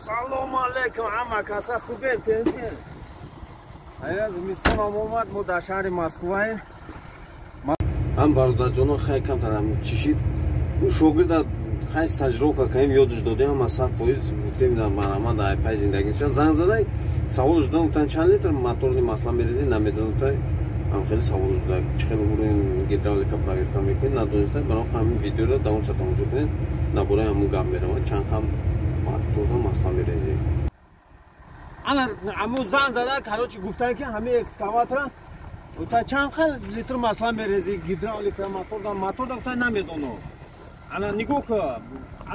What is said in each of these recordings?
Салом алейкум, ҳама каса хубен, тенпен. Ая зимистон ҳам омад, мо дар шаҳри Москваем. Ҳам бародарҷоно хай камтар чишид. Ӯ шогирда хай стажировка кардем, ёдаш додем, ҳама 100% гуфтем марҳамат дар пай зиндагиша. Занг задай, саволаш додам, гуфтан чанд литр моторни масла мерезӣ, намедонам, ҳам хеле саволаш дод, чӣ хел уровень гидравлика проверка мекунед, надониста. Барои ҳамин видеоро давомша тамошо кунед, дар бораи ҳамун гап меравад, чанд қам моторна масла мерезӣ. Ана ҳамун занг зада, короче, гуфтан ки ҳамин экскаватора гуфта чанд қал литр масла мерезӣ, гидравлика моторда, моторда гуфта намедонам. Ана нигоҳ кун,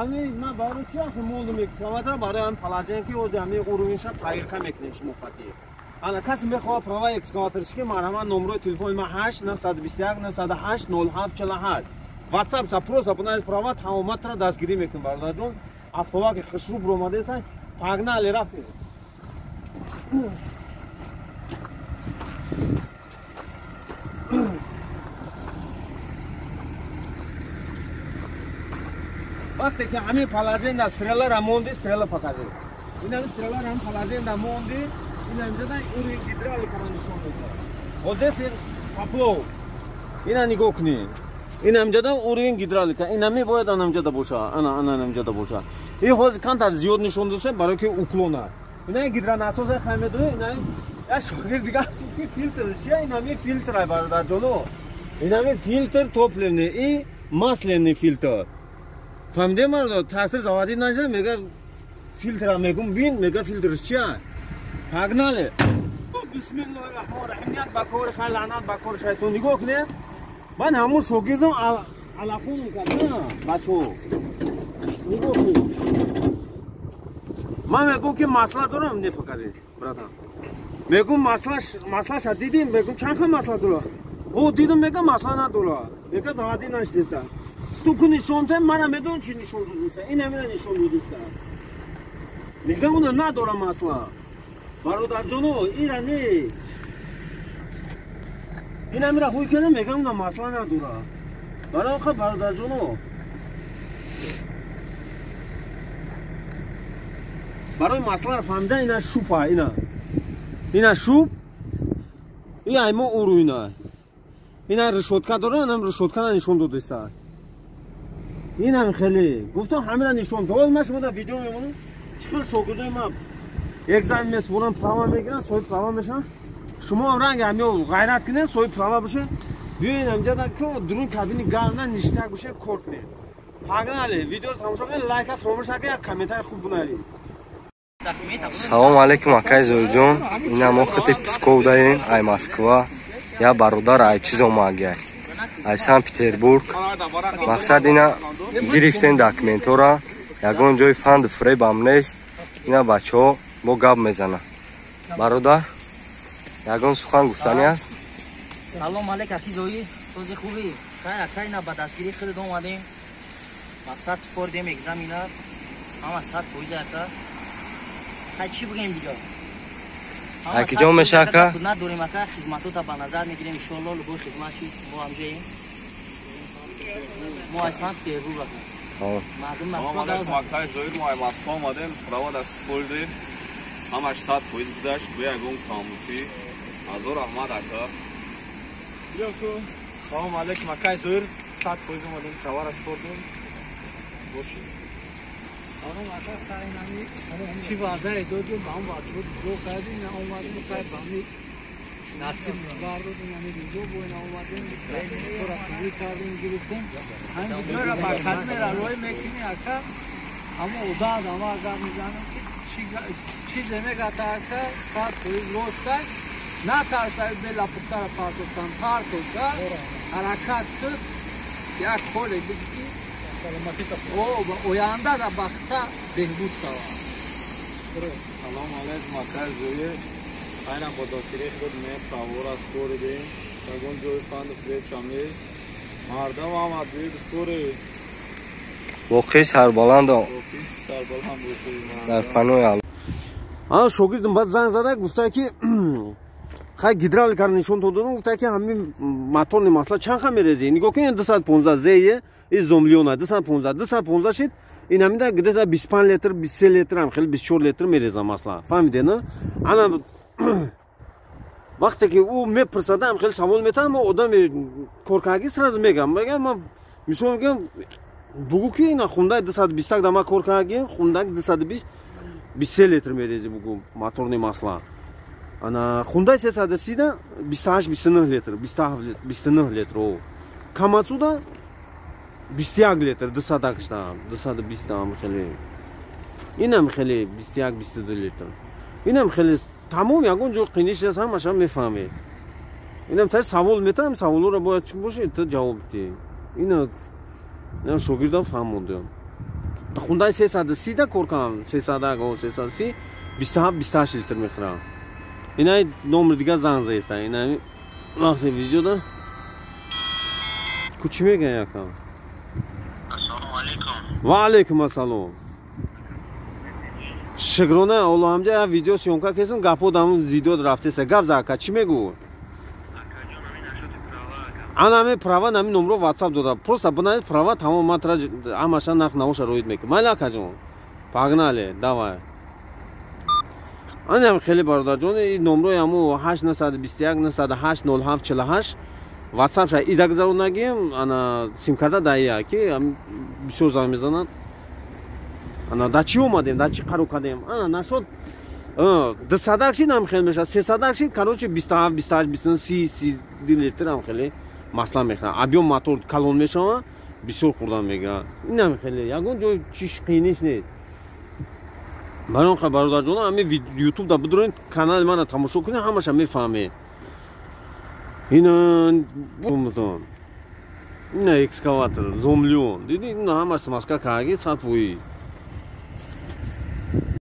ами ман барои чи ҳам мондум экскаватора, барои ҳам положение ки ҳозир ҳамин уровеньша проверка мекунем шумо фати. Ана касе мехоҳад права экскаваторшики, марҳамат, номерои телефони ман 8 921 908 07 48. WhatsApp запрос абонент права тамоматра дастгирӣ мекунем бародарҷон. Автоваки хушрӯ буромадеса, погнали, рафтем. Вақте ки ҳамин положение стрелара монди, стрела покажи. Ин ҳамин стрелара ҳам положение монди, ин ҳаминҷода уровень гидравликаро нишон медиҳад. Вот здесь поплов. Ина нигоҳ кунед. Ин ҳаминҷода уровень гидравлика. Ин ҳами бояд ҳаминҷода боша. Ана ана ҳаминҷода боша. Ин ҳозир камтар зиёд нишон додем, барои ки уклона. Ина гидронасоса хай медонед, ина як шогирд дига филтр чия, ин ҳами филтр ай бародарҷоно. Ин ҳами филтр топливный и масляный фильтр. Фаҳмидем, бародар, трактор заводӣ нашуда, мега филтра мегум бин, мега филтрш чия? Погнали. Бисмиллоҳи раҳмони раҳим. Ният ба кори хайр, лаънат ба кори шайтон. Нигоҳ кунед. Ман ҳамун шогирдам алафоном кард, бачаҳо. Нигоҳ кунед. Ман мегӯм ки масла дорам, не покажи, братан. Мегӯм маслаша дидим, мегӯм чанд хел масла дорад. О, дидам, мега масла надорад. Мега заводӣ нашудеста. Ту ку нишон дем, мана медонам чи нишон додиста. Ин ҳамина нишон додиста. Мега уна надора масла. Бародарҷоно, ира не. Ин ҳамира ҳуй кардам, мега уна масла надора. Барои ха бародарҷоно. Барои масларо фаҳмидан ина шупа, ина. Ина шуп. Ин аймо уру ина. Ина решётка дора, инам решёткара нишон додиста. Инам хеле. Гуфтам ҳамира нишон дод. Ман шумо дар видео мемонам. Чӣ хел шогирдои ман экзамен месупоранд, права мегиранд, соҳиби права мешаванд. Шумо ҳам ранги ҳамиё ғайрат кунед, соҳиби права бошед. Биёед ҳамҷода ку дурун кабини гармна ништа гӯшед, кор кунед. Погнали, видеоро тамошо кунед, лайка фаромӯш накунед, як комментарий хуб бинависед. Салом алейкум, акай Зоирҷон. Ина мо хати Псков даем, ай Москва. Я бародар ай чиз омагай. Ай Санкт-Петербург. Мақсад ина гирифтем документора. Ягон ҷои фанду фребам нест. Ина бачаҳо бо гап мезананд. Бародар, ягон сухан гуфтанӣ аст? Салом алейк, аки Зоир, сози хубӣ? Хай акай, на ба дастгирии худат омадем. Мақсад супоридем экзамена. Ҳама 100% ака. Хай чӣ бигем дига? Аки ҷон меша ака? Надорем ака, хизматота ба назар мегирем, иншоалло любой хизмат шид, мо ҳамҷоем. Мо аз Санкт-Петербург ака. Мардум Москва алейкум, акай Зоир, мо аз Москва омадем, права даст супоридем. Ҳамаш 100% гузашт, бе ягон камбутӣ. Ҳазор раҳмат ака. Салом алейкум, акай Зоир, 100% омадем, правара супоридем. Бошед. Чӣ ваъдае додем, ба он ваъда иҷро кардем, на омадем, хай ба ҳами насиб бардодем, ҳами инҷо бо ина омадем, тора қабул кардем, гирифтем. Ҳамин видеоро ба кадмера рой мекунӣ, ака, ҳамо одат, ҳама гап мезанем, ки чизе мегата, ака, 100% ростай, натарсай белапуктара партофтан, партоша, ҳаракат кун, як коле биги ки оянда дар бахта беҳбуд шавад. Салом алейкум, акай Зоир. Айнан бо дастгирии худ ме правора супоридем. Ягон ҷои фанду фребшам нест. Мардам ҳама биёед супоред. Воқеи сарбаланд. Воқеи сарбаланд бошед. Дар панои Аллоҳ. Ана шогирдам баъд занг зада гуфта ки хай гидравликаро нишон додам, гуфта ки ҳамин моторни масла чанд ха мерезӣ? Нигоҳ кунед, 215 зее и зомлиона 215, 215 шид. Ин ҳамида где-то 25 литр, 23 литр ҳам хеле, 24 литр мереза масла. Фаҳмиде, на? Ана вақте ки ӯ мепурсада, ҳам хеле савол метавам, мо одами коркардаги сразу мегам. Мегам, ман мисол мегам, бугу ки ина хундай 221 да ма кор кардагим, хундаг 220, 23 литр мерези, бугу, моторный масла. Ана хундай 330 да 28, 29 литр, 27, 29 литр. О камацуда 21 литр, 200 шта, 220 ам хеле, инам хеле 21, 22 литр, инам хеле. Тамом, ягон ҷо қиниш аст, ҳамаша мефаҳмед. Инам та савол метавам, саволоро бояд чӣ бошед, ту ҷавоб диҳ. Ина инам шогирдам фаҳмондам. Хундай 330 да кор кардам, сесада, 330, 27, 28 литр мехӯрам. Инай номер дига занг заеста. Ина вақте видеода ку чӣ мегӯян якам? Ассалому алайкум. Ва алайкум ассалом. Шукрона Алло. Ҳамҷа як видео съёмка кесам, гапо дам видео рафтеса. Гап за, ака, чӣ мегӯ? Ана ами права, нами номро ватсап дода, просто бинавис права, тамом. Ман тра ҳамаша нақд навоша роид мекунам. Майли, акаҷон, погнали, давай. Анам хеле, бародарҷон, и номрои ҳамо 8 921 908 07 48 ватсапша ида гузаронагием. Ана симкарта даия ки бисёр занг мезананд. Ана да чӣ омадем, да чӣ қарор кардем? Ана нашод, 200-ак шид, ҳам хел мешавад, 300-ак шид, короче, 27, 28, 29, 30, 32 литр ҳам хеле масла мехӯрад. Объём мотор калон мешавад, бисёр хӯрдан мегирад. Инам хеле ягон ҷой чиш қииниш нест. Барои он бародарҷоно, ҳами ютуб да бидурен, канали мана тамошо кунед, ҳамаша мефаҳмед. Ина ина экскаватор зомлион, диди, ина ҳамаш смазка кардаги, 100%.